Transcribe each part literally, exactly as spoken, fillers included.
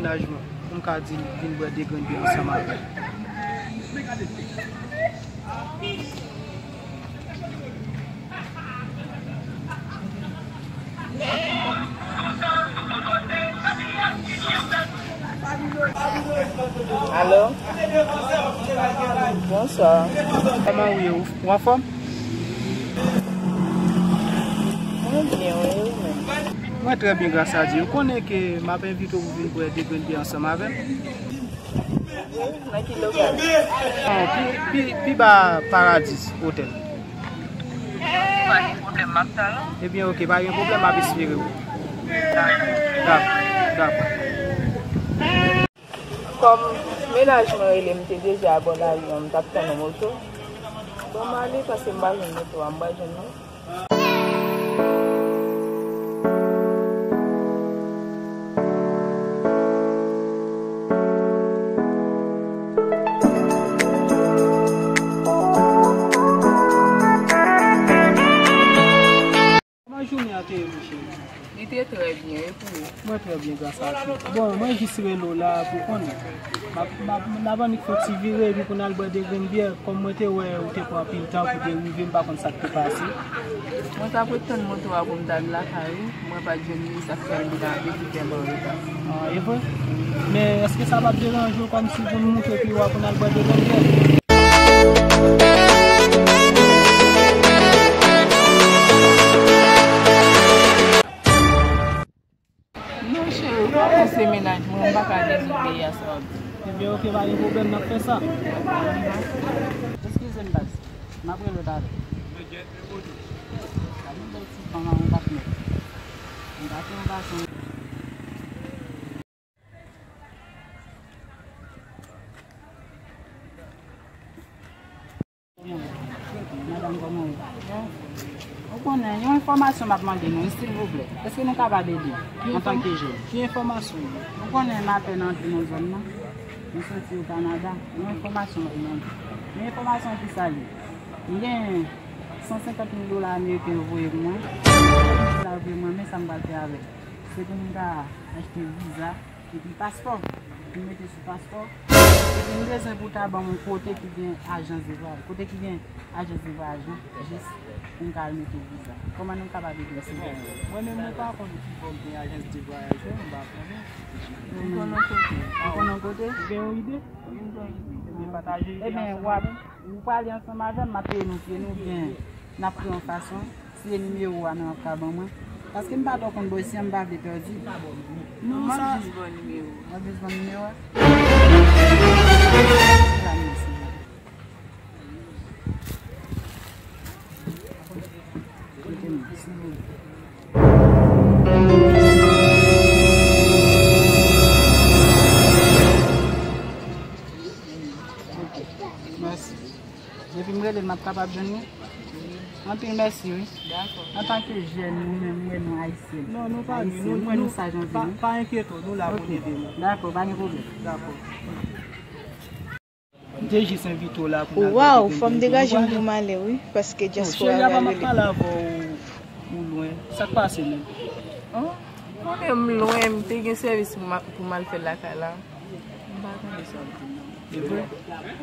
Laj mwen, pou m ka di l vin bwè de grenn byè ansanm avè m. Alo? Bonswa. Kòman ou ye? Ou anfòm? Mwen byen, wi, ou menm? Mwen trè byen, gras a Dye. Ou konnen ke m ap envite w pou vin bwè de grenn byè ansanm avè m. Nan ki lokal? Pi, pi, pi ba Paradis Hotel. Pa gen pwoblèm, m ap tann ou. Ebyen, oke, pa gen pwoblèm, m ap espere w. Dakò, dakò. Kòm mennaj mwen rele m, te deja bò lari an, m t ap tann yon moto. Bon, m ale, paske m pa jwenn moto a, m pral jwenn li. Kòman jounen an te ye, monchè? Li te trè byen, e pou ou? Mwen trè byen, gras a Dye. Bon, mwen jis rele w la pou konnen. M ap, m ap, n ap annik fè yon ti vire, epi pou n al bwè de grenn byè. Kòm mwen te wè ou te pran anpil tan pou te rive, m pa konn sa k te pase. Mwen t ap ret tann moto a pou m t al lakay ou. Mwen pa t jwenn li, sa k fè m vin avè ki fè m an reta. Ah, e vre? Men èske sa p ap deranje w kòmsi pou n moute pi wo a pou n al bwè de grenn byè? Non, cheri, ou konnen se mennaj mwen, m pa ka dezide a sa w di. Ebyen, oke, pa gen pwoblèm, n ap fè sa. Eskize m, baz. M ap rele w talè. Gade yon bèl ti fanm a yon patnè. M pa te yon gason. Madanm, kòman w ye? Ou konnen, yon enfòmasyon m ap mande nou, silvouplè. Èske nou kapab ede antanke jèn? Ki enfòmasyon? Ou konnen m apèn antre nan zòn nan. Nou soti o Kanada. Yon enfòmasyon m ap mande. Men enfòmasyon ki sa l ye? M gen san senkant mil dola ameriken yo voye pou mwen. Dola yo voye mwen, men sa m pral fè avè l? Se pou m ta achte viza. Epi paspò, pou m mete sou paspò. Epi m bezwen pou w ta ban m yon kote ki gen ajans de vwayaj. Kote ki gen ajans de vwayaj lan, jis pou m ka al mete viza. Kòman nou kapab ede m, silvouplè? Mwen menm, mwen pa konn ki bò gen ajans de vwayaj, non, m pa konnen. Ou konn yon kote? Ou konn yon kote? Ou gen yon ide? Wi, m gen yon ide. Ebyen, pataje ide ansanm avè m. Ebyen, w ap, ou prale ansanm avè m, m ap peye nou pye nou, oubyen n ap fè yon fason. Se nimewo a nou ap ka ban mwen. Paske m pa twò konn bò isi a, m pa vle pèdi. Non, m ap jis ba w nimewo a. M ap jis ba w nimewo a. La, mèsi. Kote m, silvouplè. Ok. Mèsi. Depi m rele l, m ap kapab jwenn li? Anpil mèsi, wi. Dakò. Antanke jèn, nou menm, m wè nou ayisyen. Non, nou pa, ayisyen, nou, m wè nou, nou saj anpil, pa, wi. Pa enkyete w, nou la pou n ede nou. Dakò, pa gen pwoblèm. Dakò. M te jis envite w la pou n al fè yon ti. Waw, fò m degaje m pou m ale, wi, paske dyaspora va rele. Non, cheri, apa m ap pale avè w, ou lwen. Sa k pase menm? Oh, konnen m lwen, m te gen sèvis pou m a-, pou m al fè lakay la. M pa tande sa w di m nan. E vre?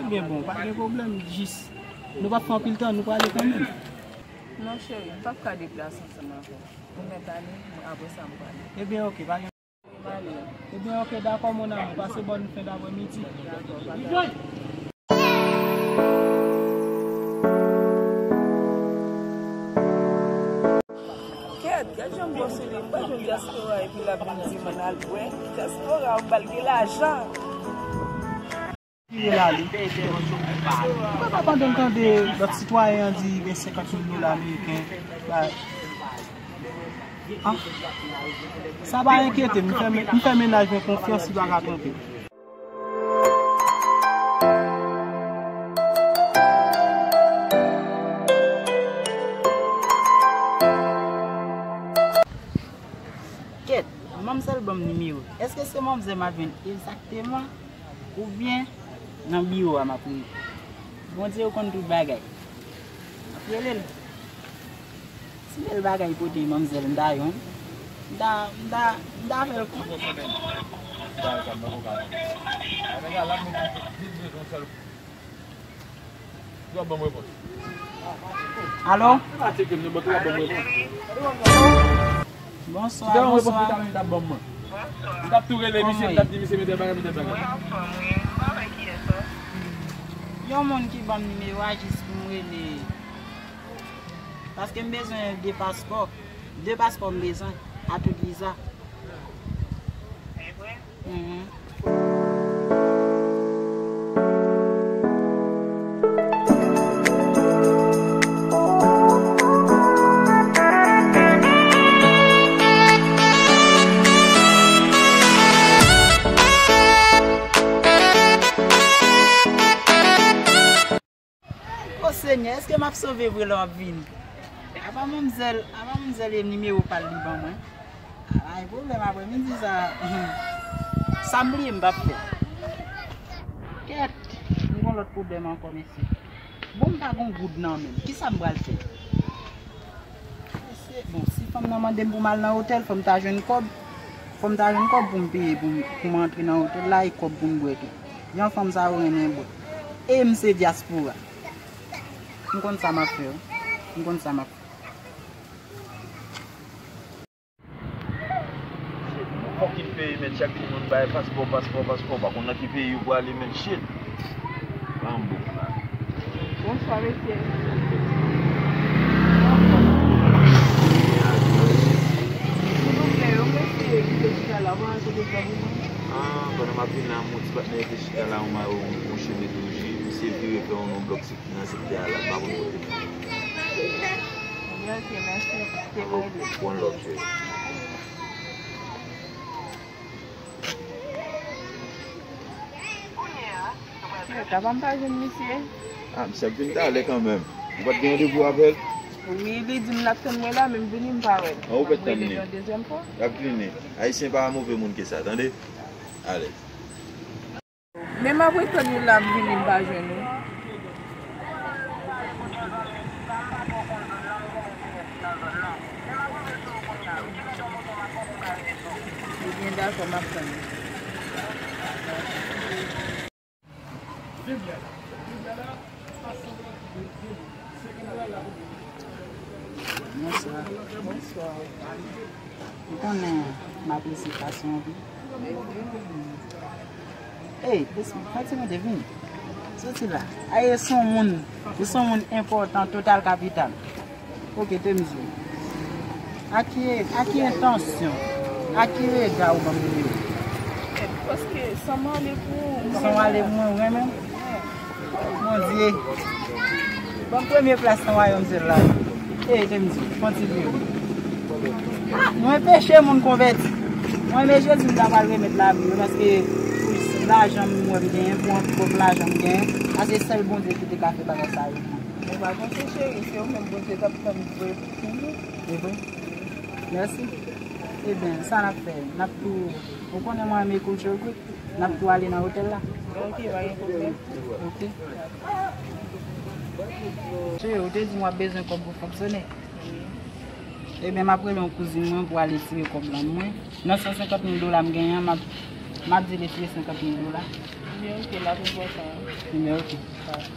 Ebyen bon, pa gen pwoblèm, jis nou p ap fè anpil tan, nou prale kanmenm. Non, cheri, m p ap ka deplase ansanm avè w. Ou mèt ale, mwen, apre sa, m prale. Ebyen, oke, pa gen pwoblèm. Ebyen, oke, dakò, mon amour, pase bòn fen daprèmidi. Dakò, pa gen pwoblèm. Kèt, gad jan m bò sou li, m pa jwenn dyaspora epi l ap vin di m ann al bwè. Dyaspora, ou pral gen lajan. Vire la li. Ou pa pandan m tande lòt sitwayen an di gen senkant mil dola ameriken. Ba, ah. Sa pa enkyete m, m fè, m fè mennaj mwen konfyans, li pa ka twonpe m. Kèt, manmzèl ban m nimewo. Èske se manmzèl m ap jwenn egzakteman? Oubyen nan biwo a m ap rele? Bondye ou konn tout bagay. M ap rele l. Si bèl bagay pote manmzèl m ta jwenn. M ta, m ta, m ta fè l konnen. Bagay sa m pa ko ka. Nèg la la mwen vin bezwen sèl. Ou ap ban m repons. Alo? Ou pa tcheke m non, men ou ap ban m repons. Bonswa, bonswa. Ou t ap ban m repons vitamin ou t ap ban m mwen. Ou t ap tou rele misye, ou t ap di misye mete bagay, mete bagay. Yon moun ki ban m nimewo a jis pou m rele. Paske m bezwen de paspò. De paspò m bezwen. Ak tout viza. Mhm. O Senyè, èske m ap sove vre lè w ap vini? Apa manmzèl, apa manmzèl e nimewo pa l li ban mwen? Ay, pwoblèm aprè midi sa. Sa m bliye m p ap fè. Kèt, m gon lòt pwoblèm ankò, mesye. Bon, m pa gon goud nan men m. Kisa m pral fè? Mesye, bon, si fanm nan mande m pou m al nan otèl, fò m ta jwenn kòb. Fò m ta jwenn kòb pou m peye, pou m, pou m antre nan otèl la, e kòb pou m bwè tou. Jan fanm sa yo renmen bwè. E m se dyaspora. M konn sa m ap fè, wi. M konn sa m ap fè. Fucking peyi, men, chak jou moun bay paspò, paspò, paspò. Pa konn nan ki peyi ou prale, men, shit. Ban m bouk la. Bonswa, mesye. Silvouplè, yon mesye ki te chita la, ou pa kote pran pou mwen? Ah, pandan m ap vin la, yon ti patnè te chita la, yon ma-, yon, yon cheve touji, misye vire fè yon non blòk nan sektè a la, m pa konn kote l. Ebyen, ok, mèsi. Te mwen ede. One love, cheri. Yo, ta pa m pa jwenn misye. Ah, misye ap vin talè kanmenm. Ou pa t gen randevou avè l? Wi, li di m l ap tann mwen la, men m vini, m pa wè l. An, ou pèt tann li. L ap vini. Ayisyen pa move moun ke sa, tande? Alèz. Men m ap ret tann ou la, m vini, m pa jwenn ou. Ebyen, dakò, m ap tann ou. Bonswa. Bonswa. Ou konnen m apresye fason w ri. Ey, fè ti moute vini. Soti la. Aye, se yon moun, ou se yon moun enpòtan, total kapital. Ok, te m di w. A ki, a ki entansyon, a ki rega ou ban m nimewo? Paske san m ale pou ou. San w ale pou mwen, ou renmen m? Bondye. Ban m premye plas nan wayòm syèl la. Ey, te m di w, fon ti vire. Mwen peche moun konvèti. Mwen renmen Jezi, m ta pral remèt lavi mwen, paske pou lajan m wè m genyen, pou anpil lajan m genyen, a se sèl Bondye ki te ka fè bagay sa yo pou mwen. Ou pa panse, cheri, se ou menm Bondye t ap tann vre pou ou. E vre? Mèsi. Ebyen, sa n ap fè? N ap tou, ou konnen mwen renmen kouche, wi. N ap tou ale nan otèl la. Ok, pa gen pwoblèm. Ok. Cheri, ou te di m w ap bezwen kòb pou fonksyone. Ebyen, m ap rele yon kouzin mwen pou al retire kòb lan mwen. Nan san senkant mil dola m genyen an, m ap, m ap di l retire senkant mil dola. Ebyen, ok, l ap enpòtan. Ebyen, ok.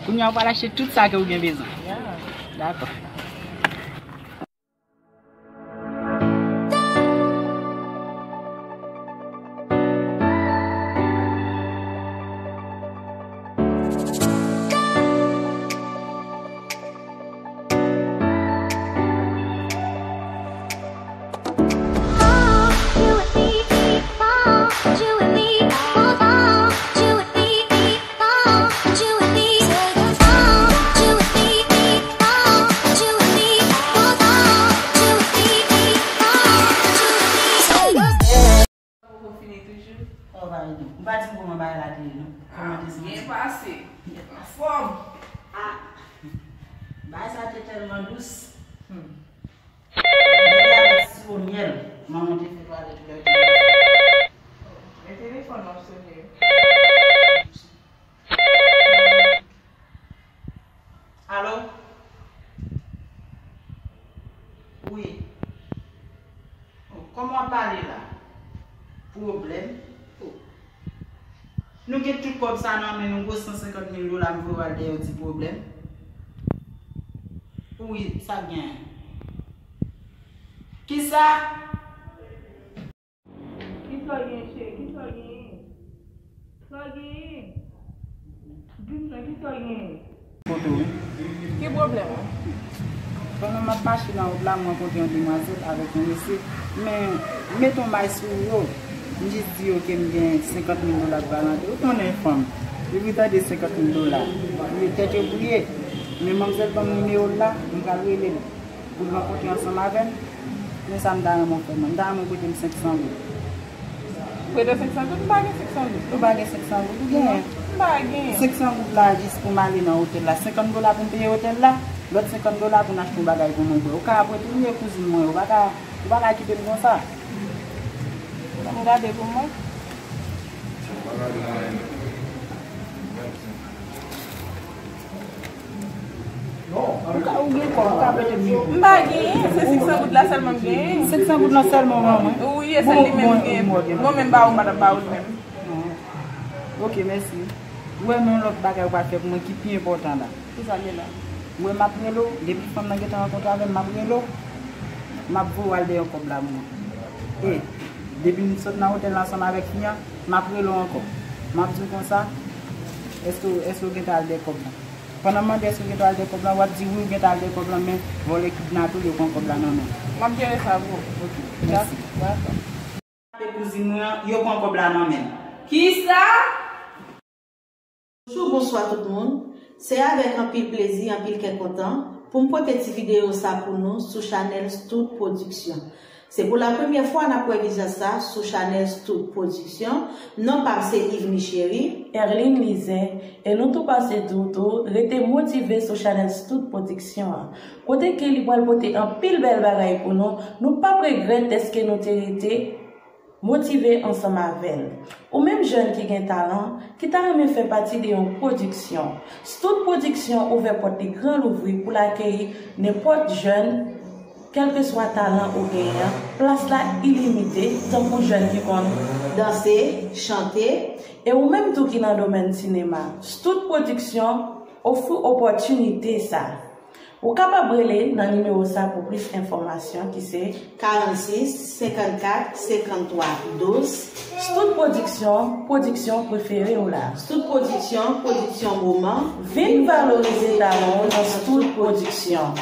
Kounye a, w pral achte tout sa ke w gen bezwen. Ya. Dakò. Poko fini toujou? Oh, pa ede. Ou pa di m kòman bagay la te ye, non. Kòman te santi? Byen pase. Anfòm. Ah! Bagay sa te tèlman dous. Hmm. Siwo myèl. Manman te fè twalèt lè te. Men telefòn nan sonnen. Alo? Wi. Kòman w ap pale la? Pwoblèm? Nou gen tout kòb sa nan men nou, gwo san senkant mil dola, m voye w al dèyè yon ti pwoblèm. Wi, sa k gen? Kisa? Kisa w gen, cheri? Kisa w gen? Sa w gen? Di m non, kisa w gen? Kote w? Ki pwoblèm ou? Pandan m ap mache nan wout la, m rankontre yon demwazèl avèk yon mesye. Men, m mete yon may sou yo. M jis di yo ke m gen senkant mil dola k valante. Ou konnen fanm. Depi tande senkant mil dola, yo tèt yo brile. Men manmzèl ban m nimewo l la, m pral rele l pou l rankontre ansanm avè m. Men sa m ta renmen w fè mwen. M ta renmen w prete m senk san goud. Prete senk san goud? M pa gen senk san goud. Ou pa gen senk san goud? Ou genyen? M pa genyen. Senk san goud la jis pou m ale nan otèl la. Senkant dola pou m peye otèl la. Lòt senkant dola pou n achte yon bagay pou mwen bwè. Ou ka ap retounen kouzin mwen. Ou pa ka, ou pa ka kite m konsa. Ban m gade pou mwen. Ou ka, ou gen kòb, ou ka prete m li. M pa genyen, se senk san goud la sèlman m genyen. Senk san goud la sèlman w ban mwen? Wi, e sèl li menm m genyen. Bon, men m ba ou, m pa t ap ba ou l menm. Ok, mèsi. Ou wè, men yon lòt bagay ou pral fè pou mwen ki pi enpòtan la. Kisa l ye la? Ou wè, m ap rele w, depi fanm nan gentan rankontre avè m, m ap rele w. M ap voye w al dèyè kòb la pou mwen. E, depi m sot nan otèl la ansanm avèk fi an, m ap rele w ankò. M ap di w konsa, èske, èske w gentan al dèyè kòb la? Pandan m mande èske w gentan al dèyè kòb la, w ap di wi, w gentan al dèyè kòb la, men vòlè kidnape w, yo pran kòb la nan men w. M ap jere sa pou ou. Ok, mèsi. Dakò. Kouzin mwen an, yo pran kòb la nan men l. Kisa? Bonjou, bonswa tout moun. Se avèk anpil plezi, anpil kè kontan pou m pote ti videyo sa pou nou sou chanèl Stout Production. Se pou la premyè fwa n ap wè vizaj sa sou chanèl Stout Production. Non pa m se Yveline Chéry. Erline Lizè, e nou tou pase di w tou, rete motive sou chanèl Stout Production an. Kote ke li pral pote anpil bèl bagay pou nou, nou p ap regrèt dèske nou te rete motive ansanm avè l. Ou menm jèn ki gen talan, ki ta renmen fè pati de yon pwodiksyon, Stout Pwodiksyon ouvè pòt li gran louvri pou l akeyi nenpòt jèn, kèlkeswa talan ou genyen an, plas la ilimite, tankou jèn ki konn danse, chante, e ou menm tou ki nan domèn sinema, Stout Pwodiksyon ofri opòtinite sa. Ou kapab rele nan nimewo sa pou plis enfòmasyon ki se karannsis, senkannkat, senkanntwa, douz. Stout Pwodiksyon, pwodiksyon prefere w la. Stout Pwodiksyon, pwodiksyon moman. Vin valorize talan w nan Stout Pwodiksyon.